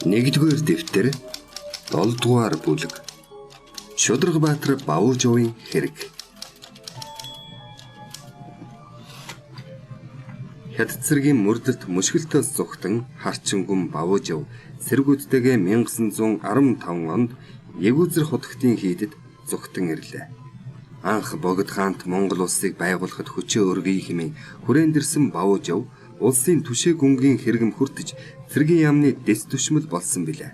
Нэгдүгээр дэвтэр 7 дугаар бүлэг. Шударга Баатар Бавуужовын хэрэг. Хятад цэргийн мөрдөлт мөшгөлтөөс зүхтэн харчингүн Бавуужов цэргүүдтэйгээ 1915 онд Ягүзэр хутагтын хийдэд зүхтэн ирлээ. Анх Богд хаант Монгол улсыг байгуулахад хүчээ өргөе хэмээн хүрээнд ирсэн Бавуужов улсын түшээ гүнгийн хэрэгм хүртэж цэргийн яамны дэс түшмэл болсон билээ.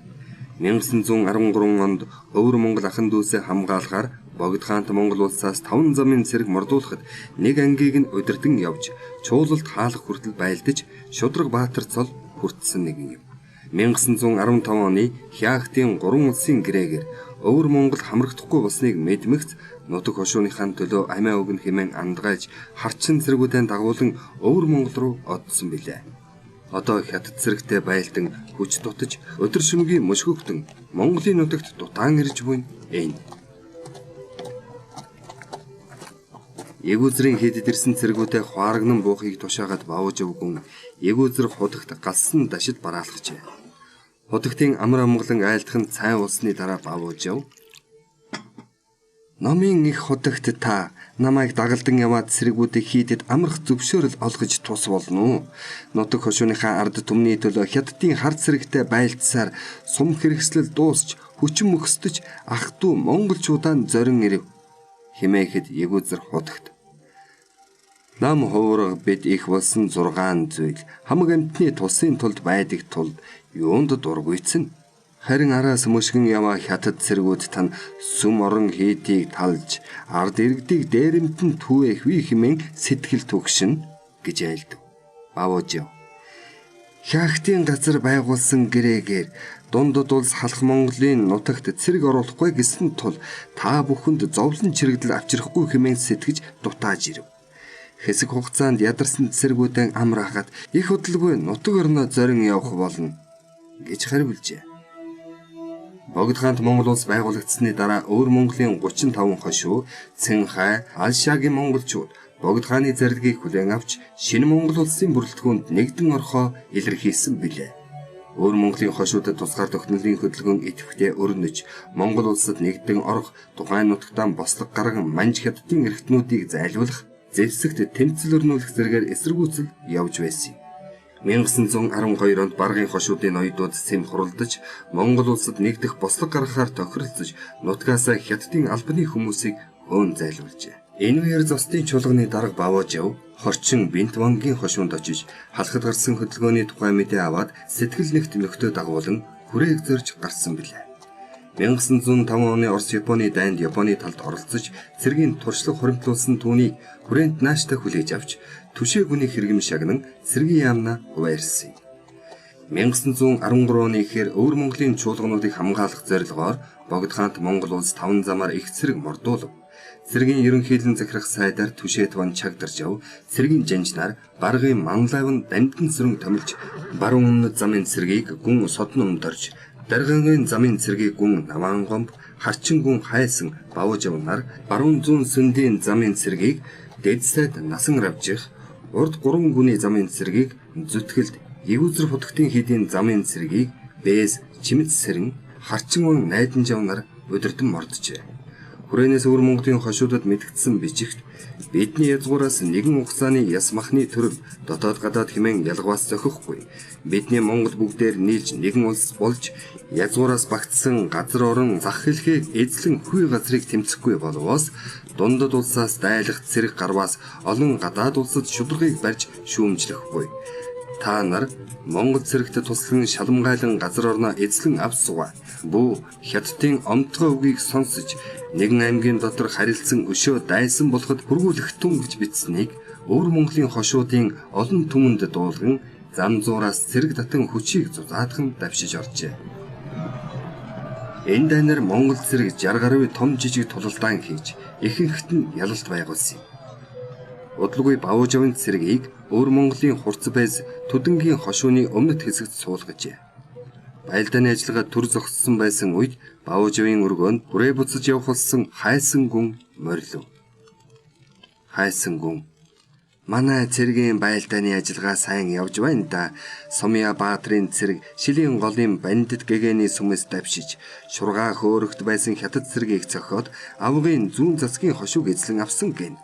1913 онд Өвөр Монгол ахан дүүсээ хамгаалахаар Богд хаант Монгол улсаас 5 замын цэрэг мордуулахад нэг ангийг нь удирдан явж чуулалд хаалх хүртэл байлдаж Шударга Баатар цол хүртсэн нэгэн юм. 1915 оны Хяахтын 3 улсын гэрээгээр Өвөр Монгол хамрагдахгүй болсныг мэдмэгц нутаг хошууныхаа төлөө амиа өгнө хэмээн андгайж харчин цэргүүдэн дагуулan Өвөр Монгол руу одсон билээ. Одоо хятад цэрэгтэй байлдан хүч дутаж өдөр шөнөгийн мөшгөгдөн Монголын нутагт дутаан ирж буй энэ. Ягүзрийн хийдэд ирсэн цэргүүдээ хуарагнан буухыг тушаагаад Бавуужав гүн Ягүзэр худагт галсан дашид бараалхажээ. Худагтын амар амгалан айлдах нь цайн улсны дараа Бавуужав Номын их худагт та намайг дагалдан яваад цэргүүдийг хийдэд амрах зөвшөөрөл олгож тус болно уу? Нутаг хошууныхаа ард түмний төлөө хятадын хар цэрэгтэй байлдсаар сум хэрэгслэл дуусч хүчин мөхсдөж ах トゥ монголчуудаа зорин ирэв. Химээхэд Ягүзэр худагт. Нам хувраг бид их болсон 6 зүйл хамаг амьтны тусын тулд байдаг тул юунд дургуйцэн. Харин араас мөшгөн яваа хятад цэргүүд тань сүм орон хийдийг талж ард иргэдийг дээрэмтэн түүэх ви хэмээн сэтгэл түгшин гэж айлдав. Бавуужив. Хяхтын газар байгуулсан гэрээгээр дундад улс халах Монголын нутагт цэрэг оруулахгүй гэсэн тул та бүхэнд зовлон чирэгдэл авчрахгүй хэмээн сэтгэж дутааж ирэв. Хэсэг хугацаанд ядарсан цэргүүдэн амар хахад их удалгүй нутаг орноо зорин явах болно гэж хариулжээ. Богд хаант Монгол улс байгуулагдсаны дараа Өвөр Монголын 35 хошуу, Цэнхай, Алшаагийн монголчууд Богд хааны зарлигийг хүлээн авч шинэ Монгол улсын бүрэлдэхүүнд нэгдэн орхоо илэрхийлсэн билээ. Өвөр Монголын хошуудад тусгаар тогтнолын хөдөлгөөн идэвхтэй өрнөж, Монгол улсад нэгдэн орох, тухайн нутагтаа бослого гарган манж хятадын эрхтнүүдийг зайлуулах, зэвсэгт тэмцэл өрнүүлэх зэрэгээр эсэргүүцэл явж байсан юм. 1912 онд баргын хошуудын ноёдууд сэм хуралдаж Монгол улсад нэгдэх бослого гаргахаар тохиролцож нутгаасаа хятадын албаны хүмүүсийг хөөн зайлуулжээ. Энэ үеэр зостын чуулганы дарга Бавуужав хорчин Бинтвангийн хошуунд очиж халахад гарсан хөдөлгөөний тухай мэдээ аваад сэтгэл нэгт нөхдөө дагуулan хүрээг зорж гарсан билээ. 1905 оны Орос-Японы дайнд Японы талд оролцож цэргийн туршлага хуримтлуулсан түүнийг хүрээнд нааштай хүлээж авч түшээ гүний хэрэгм шагнан цэргийн яамнаа хуваарьсан юм. 1913 оны ихээр Өвөр Монголын чуулгануудыг хамгаалах зорилгоор Богд хаант Монгол улс 5 замаар их цэрэг мордуулав. Цэргийн ерөнхийлөн захирах сайдаар Түшээтван Чагдаржав, цэргийн жанжнаар баргын Манлайван дамтан сөрөн томилж баруун өмнөд замын цэргийг гүн содон өмдөрж, Даргангийн замын цэргийг гүн Наваангомб, харчин гүн хайсан Бавуужав нар, баруун зүүн сүндийн замын цэргийг дэд сайд Насан равжих, урд 3 гүний замын цэргийг зүтгэлд Ягүзэр хутагтын хийдийн замын цэргийг Бэз Чимэд сэрэн харчин гүн Найданжав нар удирдан морджээ. Хүрээнээс Өвөр Монголын хошуудад мэдгдсэн бичигт бидний язгуураас нэгэн хугацааны яс махны төрөл дотоод гадаад хэмээн ялгаваас зохихгүй. Бидний Монгол бүгдээр нийлж нэгэн улс болж язгуураас багтсан газар орон зах хэлхийг эзлэн хүй газрыг тэмцэхгүй боловоос дундад улсаас дайлах цэрэг гарваас олон гадаад улсад шударгыг барьж шүүмжлэхгүй. Та нар Монгол цэрэгт туслан шаламгайлан газар орноо эзлэн авч суугаа. Бүү хятадын омтгой үгийг сонсож нэгэн аймгийн дотор харилцсан өшөө дайсан болоход хөргүүлэх түн гэж бичсэнийг Өвөр Монголын хошуудын олон түмэнд дуулган зам зуураас цэрэг татан хүчийг зузаатхан давшиж оржээ. Энэ дайнаар Монгол цэрэг 60 гаруй том жижиг тулалдаан хийж ихэнхт нь ялалт байгуулсан юм. Удалгүй Бавуужавын цэргийг Өвөр Монголын хурц байз Түдэнгийн хошууны өмнөд хэсэгт суулгажээ. Байлдааны ажиллагаа төр зогссон байсан үед Бавуужавын өргөөнд хүрээ буцаж явах болсон хайсан гүн морилов. Хайсан гүн Манай цэргийн байлдааны ажиллагаа сайн явж байна да. Сумья Баатрын цэрэг шилийн голын бандит гэгээний сүмэс давшиж, шургаа хөөрөгт байсан хятад цэргийг цохиод авгын зүүн засгийн хошууг эзлэн авсан гин.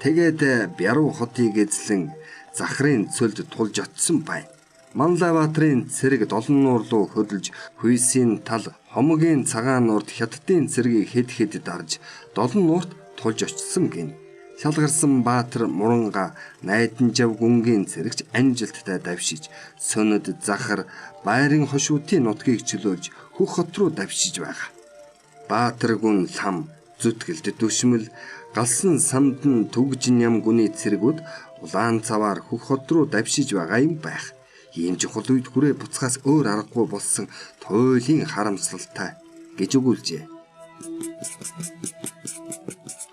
Тэгээд Бяруу хотыг эзлэн захрын цөлд тулж очсон байна. Манлайбаатарын цэрэг долон нуур руу хөдөлж хүйсийн тал хомгийн цагаан нуурт хятадын цэргийг хэд хэд дарж долон нуурт тулж очсон гин. Шалгарсан Баатар Муранга найдан жав гүнгийн цэрэгч амжилттай давшиж сөнөд захар байрын хошуудын нутгийг чөлөөлж хөх хот руу давшиж байгаа. Баатар гүн лам зүтгэлд дүшмэл галсан самдан түгжин ям гүний цэргүүд улаан цаваар хөх хот руу давшиж байгаа юм байх. Ийм чухал үед хүрээ буцахаас өөр аргагүй болсон туйлын харамсалтай гэж өгүүлжээ.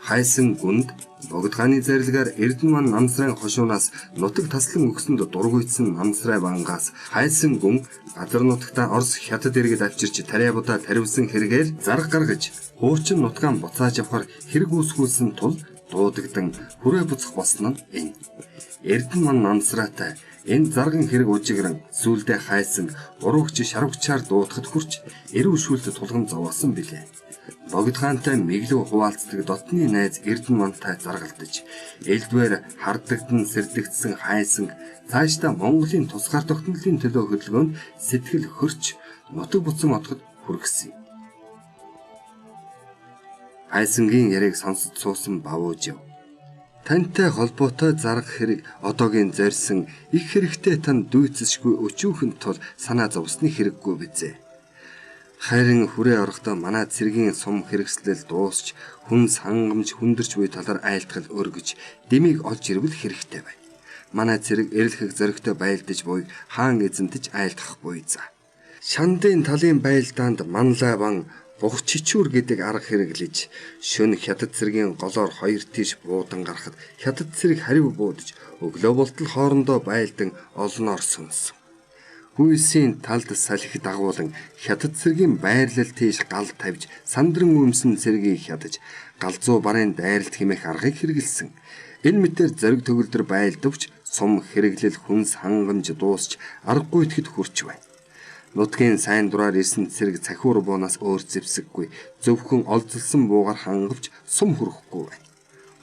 Хайсан гүнд Богд хааны зарилгаар Эрдэнэ намсрын хошуунаас нутаг таслан өгсөнд дургуйдсан намсрай бангаас хайсан гүн газар нутагтаа Орос хятад иргэд авчирч тариа будаа тариусан хэрэгээр зарга гаргаж хуучин нутгаан буцааж авахар хэрэг үүсгүүлсэн тул дуудагдан хүрээ буцах болсон нь энэ. Эрдэнэ намсраатай энэ зарган хэрэг ужигран сүүлдээ хайсан уруугч шарвгчаар дуудахад хүрч эрүү шүүлт тулган зовоосон билээ. Богд хаантай мэглүү хуваалцдаг дотны найз Эрдэнэ мантай заргалдаж элдвэр хардагдан сэрдэгдсэн хайсан цаашдаа Монголын тусгаар тогтнолын төлөө хөдөлгөөнд сэтгэл хөрч нутаг буцан отоход хүргэсэн юм. Хайсангийн яриаг сонсож суусан Бавуужив. Тантай холбоотой зарга хэрэг одоогийн зорьсон их хэрэгтэй тань дүйцэшгүй өчүүхэн тул санаа зовсны хэрэггүй бизээ. Харин хүрээ орохдоо манай цэргийн сум хэрэгслэл дуусч хүн сангамж хүндэрч буй талаар айлтгал өргөж дэмийг олж ирвэл хэрэгтэй байна. Манай цэрэг эрэлхэг зоригтой байлдаж буй хаан эзэнтэж айлтгах буй за. Шандын талын байлдаанд Манлай бан бух чичүүр гэдэг арга хэрэглэж шөн хятад цэргийн голоор хоёр тийш буудан гарахад хятад цэрэг хариу буудаж өглөө болтол хоорондоо байлдан олноор сүнсэн. Хүйсийн талд салхи дагуулan хятад цэргийн байрлал тийш гал тавьж сандран өмсөн цэргийг хядаж галзуу барын дайралт хэмээх аргыг хэрэглэсэн. Энэ мэтээр зориг төгөлдөр байлдавч сум хэрэглэл хүнс хангамж дуусч аргагүй итгэд хүрч байна. Нутгийн сайн дураар ирсэн цэрэг цахиур буунаас өөр зэвсэггүй зөвхөн олзлсон буугаар хангавч сум хүрэхгүй байна.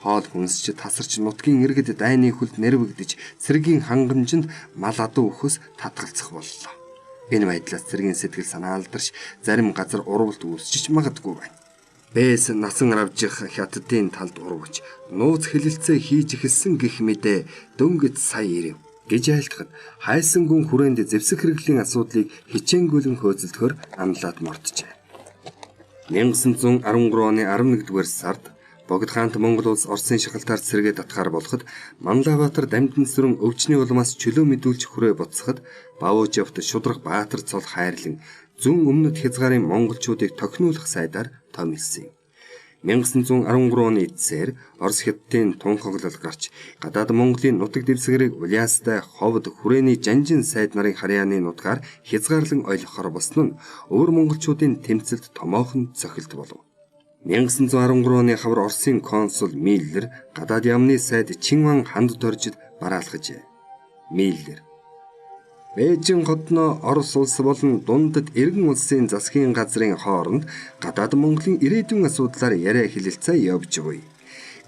Хоол хүнсч тасарч нутгийн иргэд дайны хүлд нэрвэгдэж цэргийн хангамжинд мал адуу өхөөс татгалзах боллоо. Энэ байдлаас цэргийн сэтгэл санаа алдарч зарим газар урвалт үүсчиж магадгүй байна. Бэс насан равжих хятадын талд урвж нууц хэлэлцээ хийж эхэлсэн гэх мэдээ дөнгөж сая ирэв гэж айлтгад хайсан гүн хүрээнд зэвсэг хэрэглийн асуудлыг хичээнгүйлэн хөөцөлдөхөөр амлаад морджээ. 1913 оны 11-р сард Богд хаант Монгол улс Оросын шахалтаар цэргээ татгаар болоход Манлайбаатар дамжин сүрэн өвчний улмаас чөлөө мэдүүлж хүрээ буцахад Баавжавт шудраг Баатар цол хайрлан зүүн өмнөд хязгаарын монголчуудыг тохинуулах сайдаар томилсон юм. 1913 оны эцсээр Орос хятадын тунхаглал гарч гадаад Монголын нутаг дэвсгэрийг Улиастай ховд хүрээний жанжин сайд нарын харьяаны нутгаар хязгаарлан ойлгохоор болсон нь өвөр монголчуудын тэмцэлд томоохон цохилт болов. 1913 оны хавар Оросын консул Миллер гадаад яамны сайд Чинван ханд доржид бараалхажээ. Миллер Бээжин хотноо Орос улс болон дундад иргэн улсын засгийн газрын хооронд гадаад Монголын ирээдүйн асуудлаар яриа хэлэлцээ явж буй.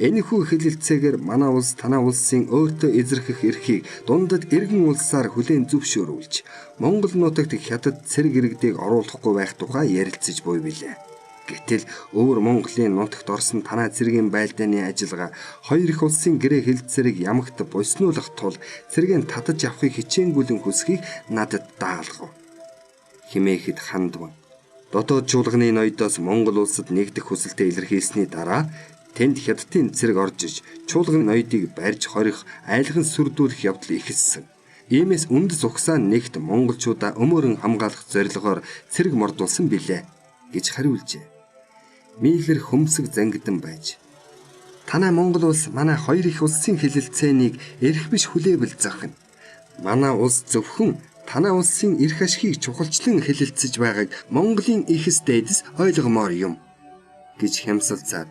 Энэхүү хэлэлцээгээр манай улс танай улсын өөртөө эзэрхэх эрхийг дундад иргэн улсаар хүлээн зөвшөөрүүлж Монгол нутагт хятад цэрэг иргэдийг оруулахгүй байх тухай ярилцаж буй билээ. Гэтэл өвөр Монголын нутагт орсон танай цэргийн байлдааны ажиллагаа хоёр их улсын гэрээ хэлэлцээрийг ямагт буйснуулах тул цэргийн татаж авахыг хичээнгүйлэн хүсхийг надад даалгав. Химээхэд хандван. Дотоод чуулганы ноёдоос Монгол улсад нэгдэх хүсэлтэд илэрхийлсэний дараа тэнд хятадын цэрэг орж иж чуулганы ноёдыг барьж хорих айлган сүрдүүлэх явдал эхэлсэн. Иймээс үндэс угсаа нэгт монголчуудаа өмөөрөн хамгаалах зорилгоор цэрэг мордуулсан билээ гэж хариулжээ. Миллер хөмсөг зангидан байж танай Монгол улс манай хоёр их улсын хэлэлцээнийг эрх биш хүлээвэл зохино. Манай улс зөвхөн танай улсын эрх ашигыг чухалчлан хэлэлцэж байгааг Монголын эхэс дээдэс ойлгомоор юм гэж хямсалцаад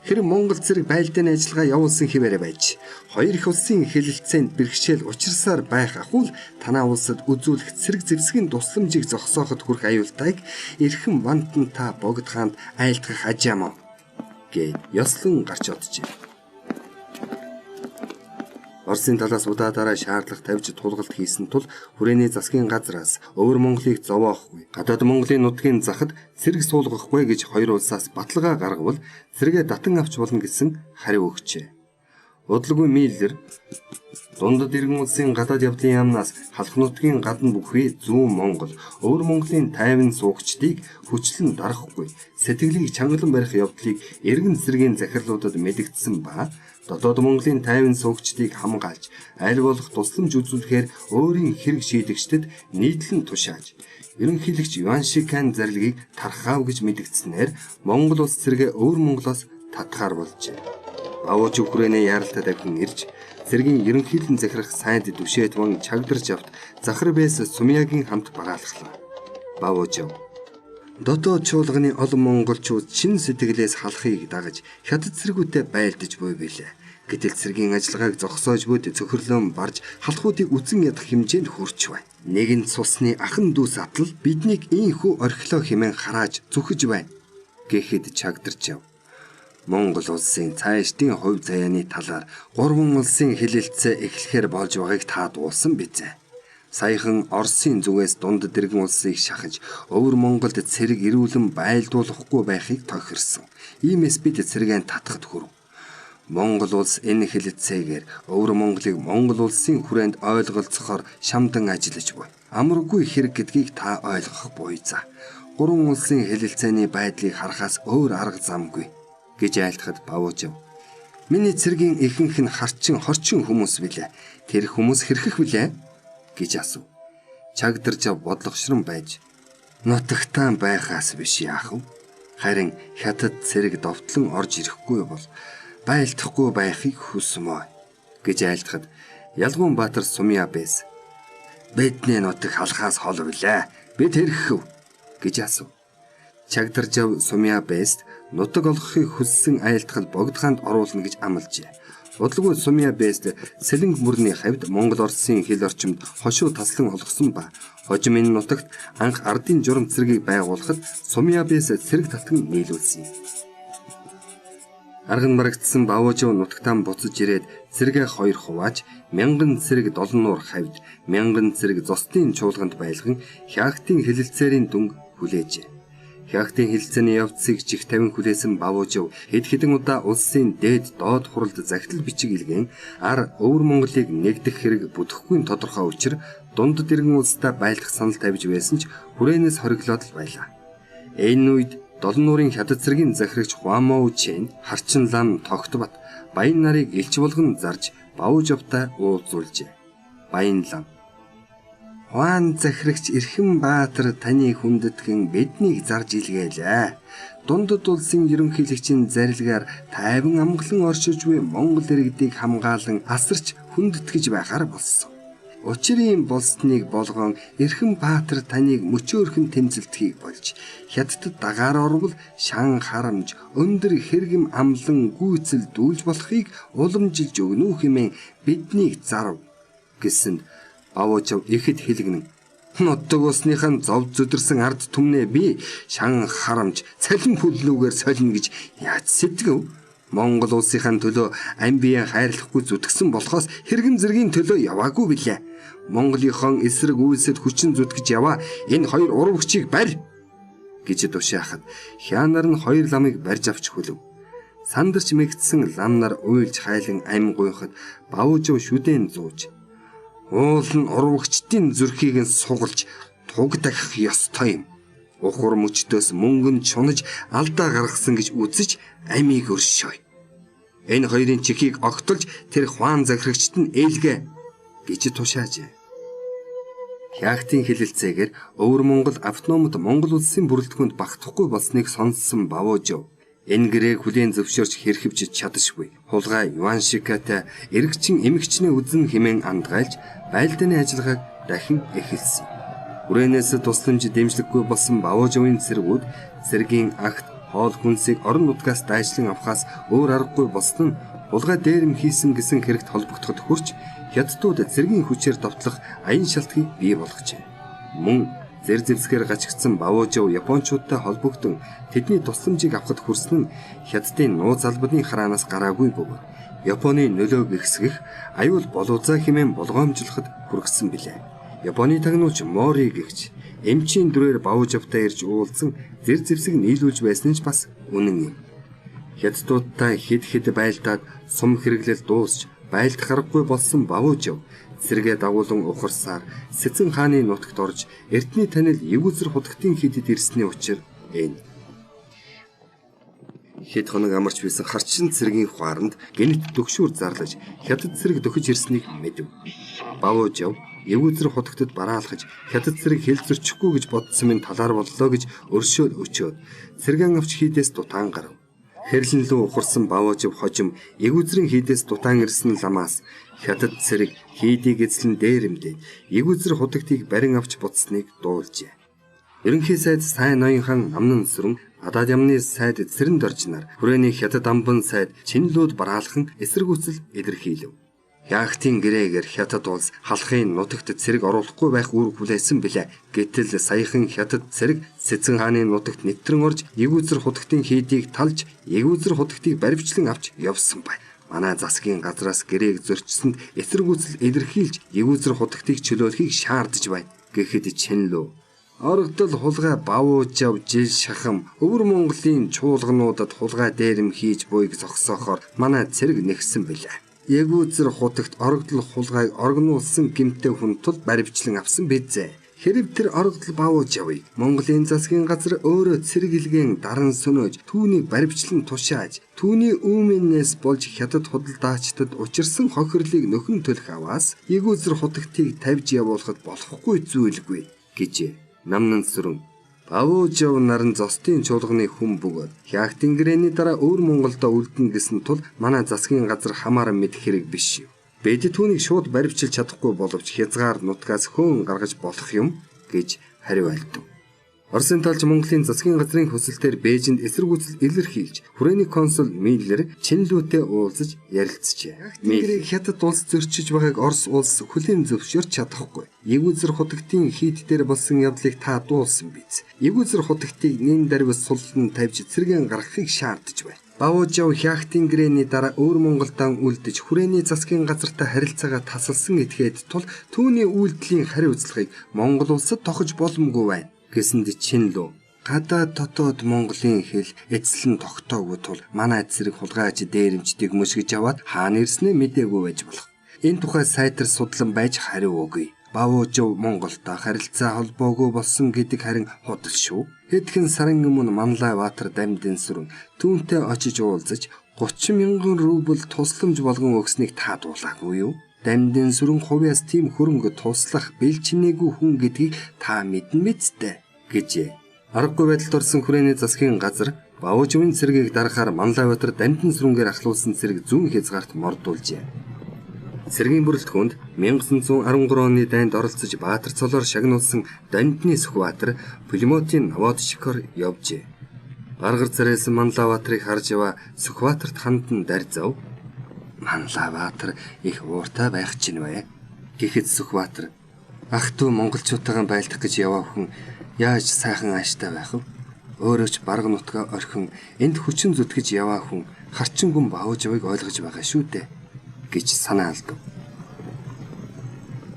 Хэрэг Монгол зэрэг байлдааны ажиллагаа явуулсан хэвээрээ байж хоёр их улсын хэлэлцээнд бэрхшээл учирсаар байх ахуул танаа улсад үзүүлэх цэрэг зэвсгийн тусламжийг зогсооход хүрэх аюултайг эрхэм вантан та Богд хаанд айлтгах ажаам гээд ёслон гарч оджээ. Оросын талаас удаадаараа шаардлага тавьж тулгалт хийсэн тул хүрээний засгийн газраас өвөр Монголыг зовоохгүй, гадаад Монголын нутгийн захад цэрэг суулгахгүй гэж хоёр улсаас баталгаа гаргавал цэрэгээ татан авч болно гэсэн хариу өгчээ. Удалгүй Миллер дундад иргэн улсын гадаад явдлын яамнаас халах нутгийн гадна бүхий зүүн Монгол, өвөр Монголын 50 суугчдыг хүчлэн дарахгүй, сэтгэлийг чангалан барих явдлыг эргэн цэргийн захирлуудад мэдэгдсэн ба дотоод Монголын 50 суугчдыг хамгаалж аль болох тусламж үзүүлэхээр өөрийн хэрэг шийдэгчдэд нийтлэн тушааж ерөнхийлөгч Юан Шикан зарлигийг тархаав гэж мэдэгдсэнээр Монгол улс цэргээ өвөр Монголоос татгаар болжээ. Бавууч хүрээний яаралтай давхин ирж цэргийн ерөнхийлөн захирах сайд Дүшээдван чагдарч авт Захар бэс Сумьягийн хамт бараалхлаа. Бавууч дотоод чуулганы олон монголчууд чин сэтгэлээс халахыг дагаж хятад цэргүүтэй байлдаж буй билээ. Гэтэл цэргийн ажиллагааг зогсоож буйд цөхрлөн барж халахуудыг үзэн ядах хэмжээнд хүрч байна. Нэгэн цусны ахан дүүс атал биднийг ийхүү орхилоо хэмээн харааж зүхэж байна гэхэд чагдарч яв. Монгол улсын цаашдын хувь заяаны талаар гурван улсын хэлэлцээ эхлэхээр болж байгааг та дуулсан бизээ. Саяхан Оросын зүгээс дунд дэргэн улсыг шахаж өвөр Монголд цэрэг эрүүлэн байлдуулахгүй байхыг тохирсон. Иймээс бид цэргээ татахад хүрв. Монгол улс энэ хэлэлцээгээр өвөр Монголыг Монгол улсын хүрээнд ойлголцохоор шамдан ажиллаж буй. Амаргүй хэрэг гэдгийг та ойлгох буй за. Гурван улсын хэлэлцээний байдлыг харахаас өөр арга замгүй гэж айлтгад Бавуужив. Миний цэргийн ихэнх нь харчин хорчин хүмүүс билээ. Тэр хүмүүс хэрхэх билээ гэж асуув. Чагдарч бодлогошрон байж нутагтаан байхаас биш яах вэ? Харин хятад цэрэг довтлон орж ирэхгүй бол байлдахгүй байхыг хүсмөө гэж айлтгад Ялгуун Баатар Сумья бэс. Бидний нутаг халахаас хол билээ. Бид хэрхэв гэж асуув. Чагдаржав Сумья бэст нутаг олгохыг хүссэн айлтгал Богд хаанд оруулна гэж амлажээ. Удалгүй Сумья бэст Сэлэнг мөрний хавьд Монгол Оросын хил орчимд хошуу таслан олгосон ба хожим энэ нутагт анх ардын журам цэргийг байгуулахад Сумья бэс цэрэг татан нийлүүлсэн юм. Арга нь барагдсан Бавуужив нутагтаан буцаж ирээд цэргээ хоёр хувааж мянган цэрэг долнуур хавьд мянган цэрэг зостын чуулганд байлган хяагтын хэлэлцээрийн дүнг хүлээжээ. Хяагтын хэлэлцээний явцыг чих тавин хүлээсэн Бавуужив хэд хэдэн удаа улсын дээд доод хуралд захидал бичиг илгээн ар өвөр Монголыг нэгдэх хэрэг бүтэхгүй тодорхой учир дундад иргэн улстай байлдах санал тавьж байсан ч хүрээнээс хориглоод л байлаа. Энэ үед Долнуурын хятад цэргийн захирагч Хуамоу Чен, Харчин лам Тогтбат, Баян нарыг элч болгон зарж Бавуужавтай уулзуулжээ. Баян лам Хуан захирагч Эрхэм Баатар таны хүндэтгэн биднийг зарж илгээлээ. Дундад улсын ерөнхийлөгчийн зарилгаар тайван амгалан оршиж буй Монгол иргэдийг хамгаалан асарч хүндэтгэж байхаар болсон. Учир ийм болсныг болгон Эрхэм Баатар таныг мөчөөрхөн тэмцэлтгийг болж хятадд дагаар орвол шан харамж өндөр хэргэм амлан гүйцэл дүүлж болохыг уламжилж өгнө үү хэмээн биднийг зарв гэсэнд Бавуужав ихэд хэлгэнэн. Нутаг усныхаа зов зүдэрсэн ард түмнээ би шан харамж цалин хүллүүгээр солино гэж яаж сэтгэв? Монгол улсынхаа төлөө ам бие хайрлахгүй зүтгэсэн болохоос хэрэгэн зэргийн төлөө яваагүй билээ. Монголынхон эсрэг үйлсэд хүчин зүтгэж яваа энэ хоёр урвагчийг барь гэж тушаахад хянаар нь хоёр ламыг барьж авч хүлэв. Сандарч мэгдсэн лам нар уйлж хайлан ам гуйхад Бавуужив шүдэн зууж уул нь урвагчдын зүрхийг нь сугалж туг дахих ёстой юм. Ухар мөчдөөс мөнгөнд чунаж алдаа гаргасан гэж үзэж амийг өршөөе. Энэ хоёрын чихийг огтолж тэр хуан захирагчд нь ээлгээ гэж тушаажээ. Хяагтын хэлэлцээгээр Өвөр Монгол автономд Монгол улсын бүрэлдэхүүнд багтахгүй болсныг сонссон Бавуужив энэ гэрээг хүлээн зөвшөөрч хэрхэвч чадашгүй. Хулгай Юан Шикатай эрэгчин эмэгчнээ үзэн хэмээн андгайлж байлдааны ажиллагааг дахин эхэлсэн. Хүрээнээс тусламж дэмжлэггүй болсон Бавууживын цэргүүд цэргийн агт Хоол хүнсийг орон нутгаас дайчлан авахаас өөр аргагүй болсон нь хулгай дээрэм хийсэн гэсэн хэрэгт холбогдоход хүрч хятадууд цэргийн хүчээр довтлох аян шалтгаыг бий болгожээ. Мөн зэр зэвсгээр гачигдсан Баавожав японочдтой холбогдсон тэдний тусламжийг авахд хүрсэн нь хятадын нууц албаны хараанаас гараагүй бөгөөд Японы нөлөөг ихсгэх аюул боловзаа хэмээн болгоомжлоход хүргэсэн билээ. Японы тагнуулч Мори гэгч эмчийн дүрээр Баавожавтай ирж уулзсан зэр зэвсэг нийлүүлж байсан нь ч бас үнэн юм. Хятадуудтай хэд хэд байлдаад сум хэрэглэл дуусч байлдах аргагүй болсон Баавожав цэргээ дагуулan ухарсаар Сэцэн хааны нутагт орж эрдний танил Ягүзэр хутагтын хийдэд ирсний учир энэ. Хэд хоног амарч байсан харчин цэргийн хуаранд гэнэт төгшүүр зарлаж хятад цэрэг дөхөж ирснийг мэдэв. Баавожав Ягүзэр хутагтад бараалхаж хятад цэрэг хэл зөрчихгүй гэж бодсон минь талаар боллоо гэж өршөөл өчөөд цэргэн авч хийдээс дутаан гарав. Хэрлэн лүү ухарсан Баавожав хожим Ягүзрийн хийдээс дутаан ирсэн ламаас хятад цэрэг хийдийг эзлэн дээрэмдээд Ягүзэр хутагтыг барин авч буцсныг дуулжээ. Ерөнхий сайд Сайн ноён хаан Намнан сүрэн Адаад яамны сайд Цэрэн доржнаар хүрээний хятад амбан сайд Чинлүүд бараалхан эсэргүүцэл илэрхийлэв. Яахтын гэрээгээр хятад улс халахын нутагт цэрэг оруулахгүй байх үүрэг хүлээсэн билээ. Гэтэл саяхан хятад цэрэг Сэцэн хааны нутагт нэвтрэн орж Ягүзэр хутагтын хийдийг талж Ягүзэр хутагтыг баривчлан авч явсан байна. Манай засгийн газраас гэрээг зөрчсөнд эсэргүүцэл илэрхийлж Ягүзэр хутагтыг чөлөөлөхийг шаардж байна. Гэхэд Чинлүү орогдол хулгай Баавожав жил шахам өвөр Монголын чуулгануудад хулгай дээрэм хийж буйг зогсоохоор манай цэрэг нэгсэн билээ. Ягүзэр хутагт орогдол хулгайг оргинуулсан гэмтэй хүн тул баривчлан авсан бизээ. Хэрв тэр орогдол Баавожавыг Монголын засгийн газар өөрөө цэрэг илгээн даран сөнөөж түүнийг баривчлан тушааж түүний үүмэнээс болж хятад худалдаачдад учирсан хохирлыг нөхөн төлөх аваас Ягүзэр хутагтыг тавьж явуулахад болохгүй зүйлгүй гэжээ. Намнан сүрэн Баавожав наран зостын чуулганы хүн бөгөөд Хягтын гэрээний дараа өвөр Монголдо үлдэнэ гэсэн тул манай засгийн газар хамааран мэдэх хэрэг биш юм. Бид түүнийг шууд баривчилж чадахгүй боловч хязгаар нутгаас хөөн гаргаж болох юм гэж хариу альдав. Оросын талж Монголын засгийн газрын хүсэлтээр Бээжинд эсэргүүцэл илэрхийлж хүрээний консул Миллер Чинлүүтэй уулзаж ярилцжээ. Миллер хятад улс зөрчиж байгааг Орос улс хүлээн зөвшөөрч чадахгүй. Ягүзэр хутагтын хийд дээр болсон явдлыг та дуулсан биз. Ягүзэр хутагтыг нэн дарвис суллан тавьж цэргэн гаргахыг шаардж байна. Баавожав Хягтын гэрээний дараа өвөр Монголдан үлдэж хүрээний засгийн газартай харилцаагаа тасалсан этгээд тул түүний үйлдэлийн хариуцлагыг Монгол улсад тохиж боломгүй байна гэсэнд Чинлүү гадаад дотоод Монголын хэл эзлэн тогтоогүй тул манай цэрэг хулгайч дээрэмчдийг мөшгөж аваад хаана ирснээ мдээгүй байж болох. Энэ тухай сайтар судлан байж хариу өгье. Баавожав Монголтой харилцаа холбоогүй болсон гэдэг харин худал шүү. Хэдхэн сарын өмнө Манлай Баатар дамдын сүрэн түүнтэй очиж уулзаж 30 мянган рубль тусламж болгон өгснийг та дуулаагүй юу? Дамдын сүрэн хувьяас тийм хөрөнгө туслах бэлчнээгүй хүн гэдгийг та мэднэ мэдтэй гэжээ. Аргагүй байдалд орсон хүрээний засгийн газар Баавожавын цэргийг дарахаар Манлай Баатар дамдын сүрэнгээр ахлуулсан цэрэг зүүн хязгаарт мордуулжээ. Цэргийн бүрэлдэхүүнд 1913 оны дайнд оролцож Баатар цолоор шагнуулсан Дамдны Сүхбаатар пулеметын наводчикоор явжээ. Баргар царайлсан Манлай Баатарыг харж яваа Сүхбаатарт хандан дарьзав. Манлай Баатар их ууртай байх чинь вэ гэхэд Сүхбаатар ах トゥ монголчуудтайгаа байлдах гэж яваа хүн яаж сайхан ааштай байх вэ? Өөрөө ч барга нутгаа орхин энд хүчин зүтгэж яваа хүн харчингүн Баавожавыг ойлгож байгаа шүү дээ гэж санаа алдав.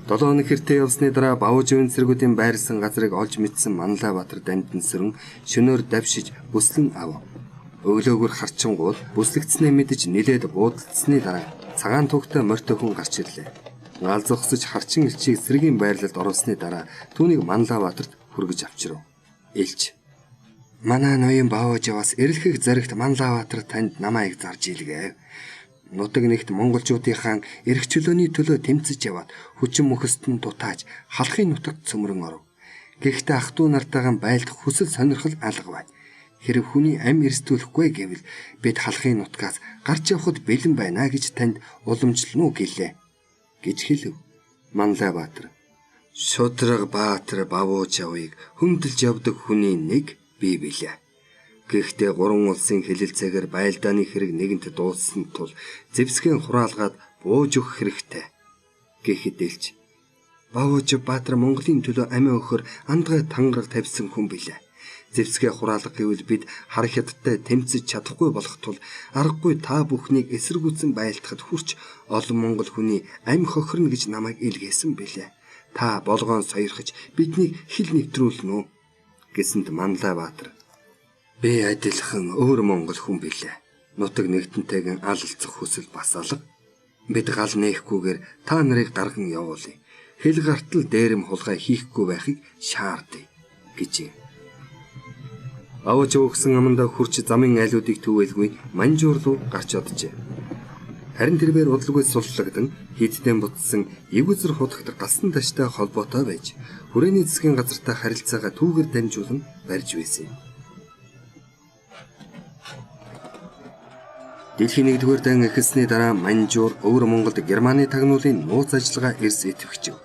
7 хоног хэртэ явсны дараа Баавожавын цэргүүдийн байрлсан газрыг олж мэдсэн Манлай Баатар дамдын сүрэн шөнөөр давшиж бүслэн авав. Өглөөгөр харчингуул бүслэгдснээ мэдэж нилээд буудалцсны дараа цагаан тугтай морьтой хүн гарч ирлээ. Гал зогсож харчин элчийг цэргийн байрлалд оруулсны дараа түүнийг Манлай Баатарт хүргэж авчирв. Элч манай ноён Баавожаваас эрэлхэг зоригт Манлай Баатар танд намайг зарж илгээв. Нутаг нэгт монголчуудынхаа эрх чөлөөний төлөө тэмцэж яваад хүчин мөхөст нь дутааж халахын нутагт цөмрөн оров. Гэхдээ ах トゥ нартайгаа байлдах хүсэл сонирхол алга байна. Хэрв хүний ам эрсдүүлэхгүй гэвэл бид халахын нутгаас гарч явхад бэлэн байна гэж танд уламжлана уу гэлээ гэж хэлв. Манлай Баатар шудраг Баатар Баавожавыг хөндлөж явдаг хүний нэг би билээ. Гэхдээ гурван улсын хэлэлцээгээр байлдааны хэрэг нэгэнт дууссан тул зэвсгийн хураалгаад бууж өгөх хэрэгтэй гэхэд дэлж Баавожив Баатар Монголын төлөө амиа өгөхөр андгай тангараг тавьсан хүн билээ. Зэвсгээ хураалга гэвэл бид хар хятадтай тэмцэж чадахгүй болох тул аргагүй та бүхнийг эсэргүүцэн байлдахад хүрч олон монгол хүний амь хохирно гэж намайг илгээсэн билээ. Та болгоон сойрхож биднийг хил нэвтрүүлнэ үү гэсэнд Манлай Баатар би адилхан өөр монгол хүн билээ. Нутаг нэгтэнтэйгэн алалцах хүсэл бас алга. Бид гал нээхгүйгээр та нарыг гарган явуулъя. Хэл гартал дээрэм хулгай хийхгүй байхыг шаардъя гэжээ. Аваж өгсөн амандаа хурч замын айлуудыг түвэлгүй Манжуур руу гарч оджээ. Харин тэрбээр удалгүй суллагдан хийддэн бутсан Эгүзэр хутагт галсан таштай холбоотой байж хүрээний засгийн газартай харилцаагаа түүгээр дамжуулан барьж байсан юм. Дэлхийн 1-р дайн эхэлсний дараа Манжуур өвөр Монголд Германы тагнуулын нууц ажиллагаа эрс идэвхжив.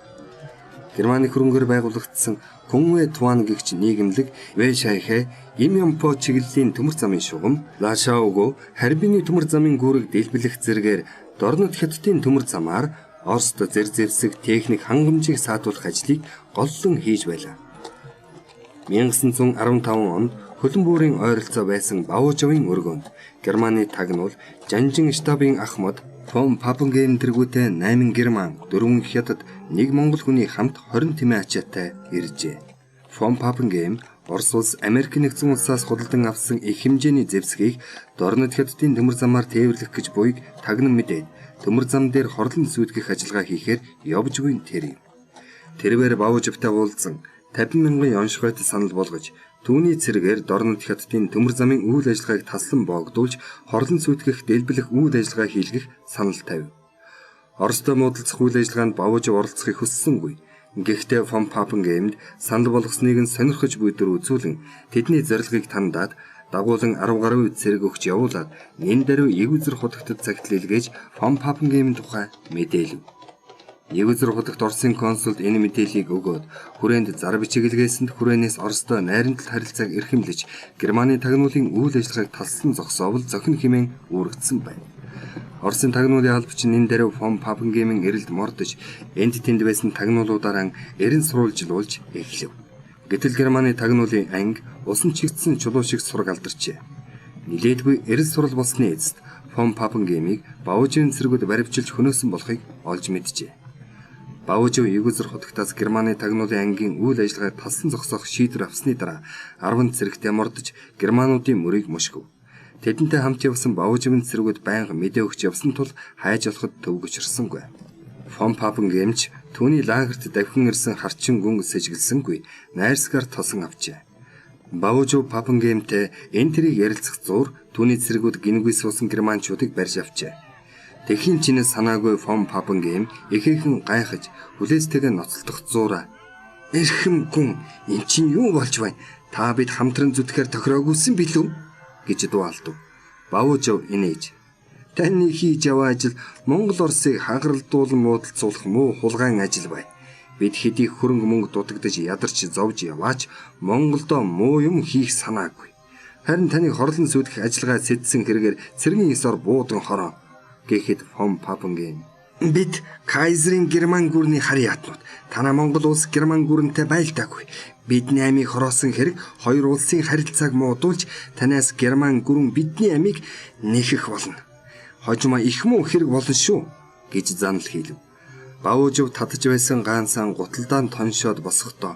Германы хөрөнгөөр байгуулагдсан Кунвэ Туан гэгч нийгэмлэг Вэшайхэ Имямпо чиглэлийн төмөр замын шугам Лашауго Харбины төмөр замын гүүрэг дэлбэлэх зэргээр Дорнод хятадын төмөр замаар Оросд зэр зэвсэг техник хангамжийг саатуулах ажлыг голлон хийж байлаа. 1915 онд Хөлбөмбөрийн ойролцоо байсан Баавоживын өргөөнд Германы тагнуул Жанжин штабын ахмад Фон Папенгейм тэргүүтээ 8 герман, 4 хятад, 1 монгол хүний хамт 20 тэмээ ачаатай иржээ. Фон Папенгейм Орос улс Америк нэгдсэн улсаас худалдан авсан их хэмжээний зэвсгийг Дорнод хятадын төмөр замаар тээвэрлэх гэж буйг тагнан мэдээд төмөр зам дээр хорлон сүйтгэх ажиллагаа хийхээр явж буй тэр юм. Тэрвэр Баавоживтай уулзсан 50 мянган ёншгойт санал болгож түүний цэргээр Дорнод хятадын төмөр замын үйл ажиллагааг таслан боогдуулж хорлон сүйтгэх дэлбэлэх үйл ажиллагаа хийлгэх санал тавив. Оростой муудалцах үйл ажиллагаанд Баавожив оролцохыг хүссэнгүй. Гэхдээ Фон Папенгеймд санал болгосныг нь сонирхож буй төр үзүүлэн тэдний зорилгыг тандаад дагуулan 10 гаруй цэрэг өгч явуулаад нэн даруй Эгүзэр хутагтад цагтл илгээж Фон Папенгеймийн тухай мэдээлэв. Эгүзэр хутагт Оросын консулд энэ мэдээллийг өгөөд хүрээнд зар бичиг илгээсэнд хүрээнээс Оростой найрамдал харилцааг эрхэмлэж Германы тагнуулын үйл ажиллагааг талсан зогсоовол зохино хэмээн үүрэгдсэн байна. Оросын тагнуулын албач нэн даруй Фон Папенгеймийн эрэлд мордож энд тэнд байсан тагнуулуудаараа эрен сурвалжлуулж эхлэв. Гэтэл Германы тагнуулын анги усан чигдсэн чулуу шиг сураг алдарчээ. Нилээдгүй эрэл сурал болсны эцэст Фон Папенгеймийг Баавоживын цэргүүд баривчилж хөнөөсөн болохыг олж мэджээ. Баавожив Эгүзэр хутагтаас Германы тагнуулын ангийн үйл ажиллагааг талсан зогсоох шийдвэр авсны дараа 10 цэрэгтэй мордож германуудын мөрийг мушгив. Тэдэнтэй хамт явсан Баавоживын цэргүүд байнга мэдээ өгч явсан тул хайж олоход төвгөчрсөнгүй. Фон Папенгеймч түүний лагерт давхин ирсэн харчин гүн сэжиглсэнгүй найрсгаар тосон авчээ. Баавожив Папенгеймтэй энэ тэрийг ярилцах зуур түүний цэргүүд гингүй суусан германчуудыг барьж авчээ. Тэхийн чинээс санаагүй Фон Папенгейм ихээхэн гайхаж хүлээстэйгээ ноцолдох зуураа. Эрхэм гүн эн чинь юу болж байна? Та бид хамтран зүтгэхээр тохироогүйсэн билүү? гэж дуу алдав. Баавожив инээж. Таны хийж яваа ажил Монгол Оросыг хагаралдуулан муудалцуулах муу хулгайн ажил бай. Бид хэдий хөрөнгө мөнгө дутагдаж ядарч зовж яваач Монголдо муу юм хийх санаагүй. Харин таны хорлон сүйтгэх ажиллагаа сэтсэн хэрэгээр цэргийн ёсоор буудан хороо гэхэд Фон Папенгейм бид Кайзерийн герман гүрний харьяатнууд танаа Монгол улс герман гүрэнтэй байлдаагүй. Бидний амийг хороосон хэрэг хоёр улсын харилцааг муудуулж танаас герман гүрэн бидний амийг нэхэх болно. Хожимоо их муу хэрэг болно шүү гэж занал хийлв. Баавожив татаж байсан гаансaan гуталдаан тоншоод босохдоо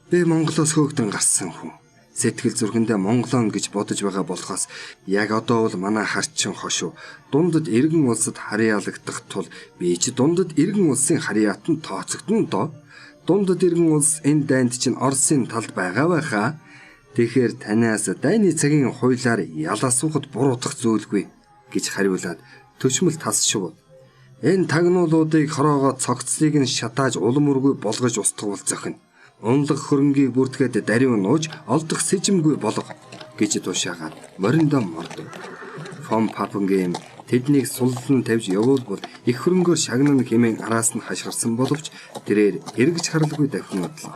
би Монголоос хөөгдөн гарсан хүн. Сэтгэл зүрхэндээ монголон гэж бодож байгаа болохоос яг одоо бол манай харчин хошуу дундад иргэн улсад харьяалагдах тул би ч дундад иргэн улсын харьяатан тооцогдоно доо. Дундад иргэн улс энэ дайнд чинь Оросын талд байгаа байхаа. Тэгэхээр танаас дайны цагийн хуулиар ялаасуухад буруутах зүйлгүй гэж хариулаад төчмөл тас шувуу. Энэ тагнуулуудыг хороогоо цогцлыг нь шатааж улам үргүй болгож устгавал зохино. Унлах хөрөнгийг бүртгээд даруй нууж олдох сэжимгүй болго гэж тушаагаад мориндоо мордов. Фон Папенгейм тэднийг суллан тавьж явуулбал их хөрөнгөөр шагнана хэмээн араас нь хашгирсан боловч тэрээр эргэж харалгүй давхин одлоо.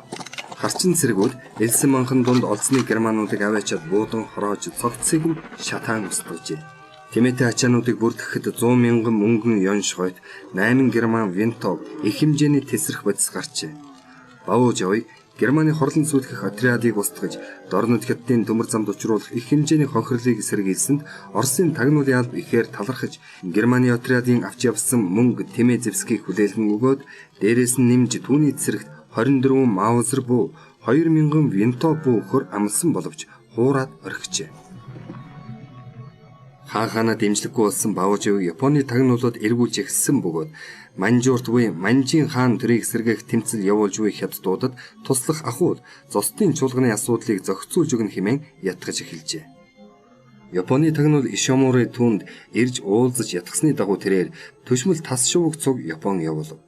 Харчин цэргүүд элсэн манхан дунд олзны германуудыг аваачаад буудан хороож цогцсыг нь шатаан устгажээ. Тэмээтэй ачаануудыг бүртгэхэд 100 мянган мөнгөн ёншгойт 8 герман винтов их хэмжээний тесрэх бодис гарчээ. Баавожавыг Германы хорлон сүйтгэх отрядыг устгаж Дорнод хятадын төмөр замд учруулах их хэмжээний хохирлыг сэргийлсэнд Оросын тагнуулын алба ихээр талархаж Германы отрядын авч явсан мөнгө тэмээ зэвсгийг хүлээлгэн өгөөд дээрээс нь нэмж түүний цэрэгт 24 Маузер буу 2000 винто буу өгөхөөр амласан боловч хуураад орхижээ. Хаан хаанаа дэмжлэггүй болсон Баавоживыг Японы тагнуулууд эргүүлж эхэлсэн бөгөөд Манжуурт буй Манжийн хаан төрийг сэргээх тэмцэл явуулж буй хятадуудад туслах ахуйд зостын чуулганы асуудлыг зохицуулж өгнө хэмээн ятгаж эхэлжээ. Японы тагнуул Ишимури түүнд ирж уулзаж ятгсаны дагуу тэрээр төшмөл тас шувууг цуг Япон явуулав.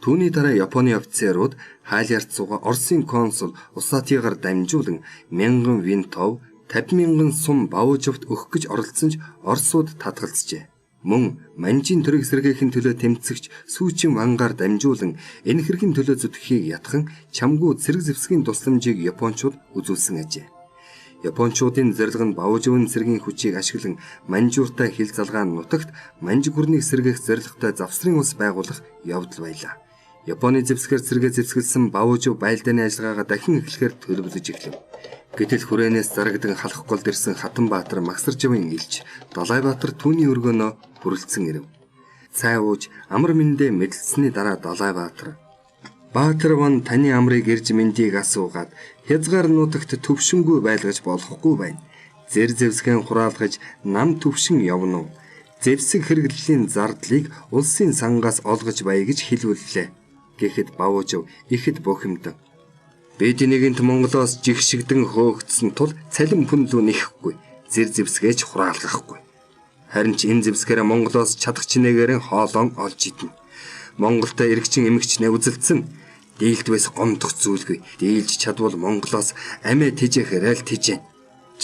Түүний дараа Японы офицерууд Хайлярцууга Оросын консул Усатигаар дамжуулан 1000 винтов 50 мянган сум Баавоживт өгөх гэж оролдсон ч Оросууд татгалзжээ. Мөн Манжийн төрийг сэргээхийн төлөө тэмцэгч сүүчин вангаар дамжуулан энэ хэргийн төлөө зүтгэхийг ятхан чамгүй цэрэг зэвсгийн тусламжийг японочууд үзүүлсэн ажээ. Японочуудын зорилго нь Баавоживын цэргийн хүчийг ашиглан Манжууртай хил залгаан нутагт Манж гүрнийг сэргээх зорилготой завсрын улс байгуулах явдал байлаа. Японы зэвсгээр цэргээ зэвсгэлсэн Баавожив байлдааны ажиллагаагаа дахин эхлэхээр төлөвлөж эхлэв. Гэтэл хүрээнээс зарагдан халах голд ирсэн Хатанбаатар Магсаржавын илч Далайбаатар түүний өргөөнөө хүрэлцэн ирэв. Цай ууж амар мэндээ мэдлсэний дараа Далайбаатар "Баатар ван таны амрыг ирж мэндийг асуугаад хязгаар нутагт төвшөнгүй байлгаж болохгүй байна. Зэр зэвсгэн хураалгаж нам төвшин явна уу? Зэвсэг хэрэглэлийн зардлыг улсын сангаас олгож бай гэж хэлүүллээ" гэхэд Баавожив ихэд бухимдан "Бид нэгэнт Монголоос жигшигдэн хөөгдсөн тул цалин пүнлүү нэхэхгүй, зэр зэвсгээч хураалгахгүй. Харин ч энэ зэвсгээрээ Монголоос чадах чинээгээр хоолоон олж идэнэ. Монголтой эрэгчин эмэгчнээ үзэлдсэн. Дийлдвээс гомдох зүйлгүй. Дийлж чадвал Монголоос амиа тэжээхээр л тэжээн.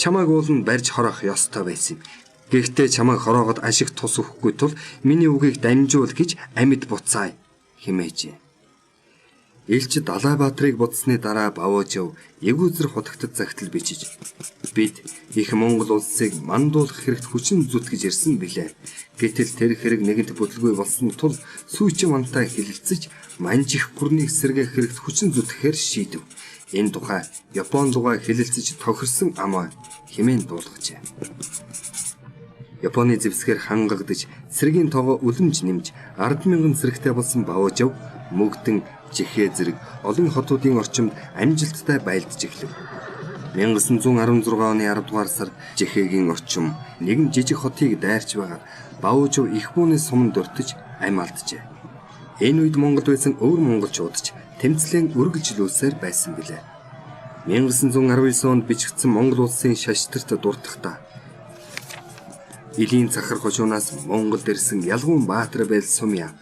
Чамааг ууланд барьж хороох ёстой байсан юм. Гэхдээ чамааг хороогод ашиг тус өгөхгүй тул миний үгийг дамжуул гэж амьд буцаая" хэмээжээ. Илч Далайбаатрыг бодсны дараа Баавожив ягуузэр хутагтад загтал бичиж "Бид их Монгол улсыг мандуулах хэрэгт хүчин зүтгэж ирсэн билээ. Гэтэл тэр хэрэг нэгэнт бүтлгүй болсон тул сүүчин вантай хэлэлцэж Манж их гүрнийг сэргээх хэрэгт хүчин зүтгэхээр шийдэв. Энэ тухай Япон руугаа хэлэлцэж тохирсон амаа" хэмээн дуулгажээ. Японы зэвсгээр хангагдаж цэргийн тоогоо үлэмж нэмж 10,000 цэрэгтэй болсон Баавожив мөгдөн Жихээ зэрэг олон хотуудын орчимд амжилттай байлдаж эхлэв. 1916 оны 10 дугаар сард Жихэгийн орчим нэгэн жижиг хотыг дайрч байгаад Баавожив их бууны суманд өртөж амь алджээ. Энэ үед Монголд байсан өвөр монголчууд ч тэмцлэн үргэлжлүүлсээр байсан билээ. 1919 онд бичигдсэн Монгол улсын шаштрт дурдахдаа Илийн цахар хошуунаас Монголд ирсэн Ялгуун Баатар байл Сумья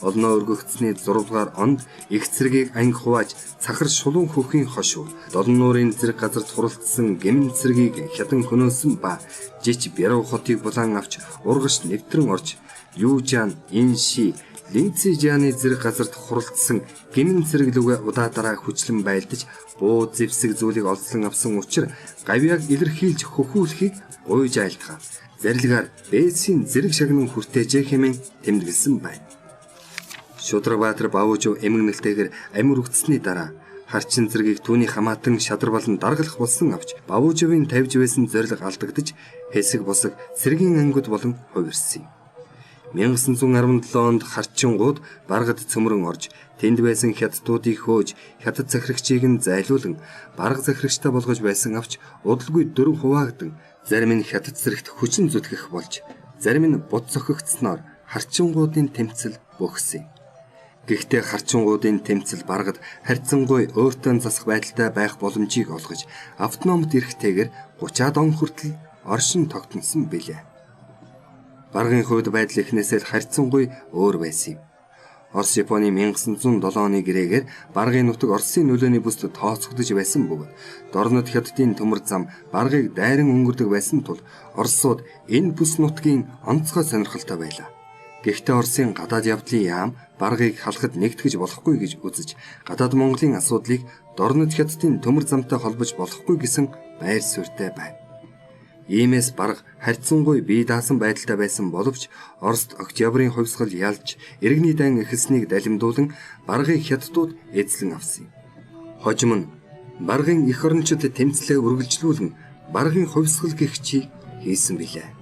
олноо өргөгдсөний 6 дугаар онд их цэргийг анги хувааж цахар шулуун хөхийн хошуу Долон нуурын зэрэг газарт хуралдсан гэмэн цэргийг хятан хөнөөсөн ба жич Бярав хотыг булан авч урагш нэвтрэн орж Юужан, Инши, Линцижаны зэрэг газарт хуралдсан гэмэн цэрэг лүгэ удаа дараа хүчлэн байлдаж буу зэвсэг зүйлийг олзлон авсан учир гавьяаг илэрхийлж хөхүүлэхийг гуйж айлтгав. Зарилгаар Бээсийн зэрэг шагнан хүртээжээ хэмээн тэмдэглэсэн байна. Шудрабаатар Баавожив эмгэнэлтэйгээр амир үгдсэний дараа харчин зэргийг түүний хамаатан шадар болон даргалах болсон авч Баавоживын тавьж байсан зорилго алдагдаж хэсэг босог цэргийн ангид болон хувирсан юм. 1917 онд харчингууд баргад цөмрөн орж тэнд байсан хятадуудыг хөөж хятад захирагчийг нь зайлуулан барга захирагчтай болгож байсан авч удалгүй дөрөв хуваагдан зарим нь хятад зэрэгт хүчин зүтгэх болж зарим нь бут цохигдсноор харчингуудын тэмцэл бөхсөн юм. Гэхдээ харчингуудын тэмцэл баргад харьцангуй өөртөө засах байдалтай байх боломжийг олгож автономт эрхтэйгээр 30-аад он хүртэл оршин тогтносон билээ. Баргын хувьд байдал эхнээсээ л харьцангуй өөр байсан юм. Орос Японы 1907 оны гэрээгээр баргын нутаг Оросын нөлөөний бүст тооцогдож байсан бөгөөд Дорнод хятадын төмөр зам баргыг дайран өнгөрдөг байсан тул Оросууд энэ бүс нутгийн онцгой сонирхолтой байлаа. Гэхдээ Оросын гадаад явдлын яам баргыг халахад нэгтгэж болохгүй гэж үзэж гадаад Монголын асуудлыг Дорнод хятадын төмөр замтай холбож болохгүй гэсэн байр суурьтай байна. Иймээс барга харьцангуй бие даасан байдалтай байсан боловч Орост Октябрийн хувьсгал ялж иргэний дайн эхэлснийг далимдуулан баргыг хятадууд эзлэн авсан юм. Хожим нь баргын эх орончид тэмцлээ үргэлжлүүлэн баргын хувьсгал гихчийг хийсэн билээ.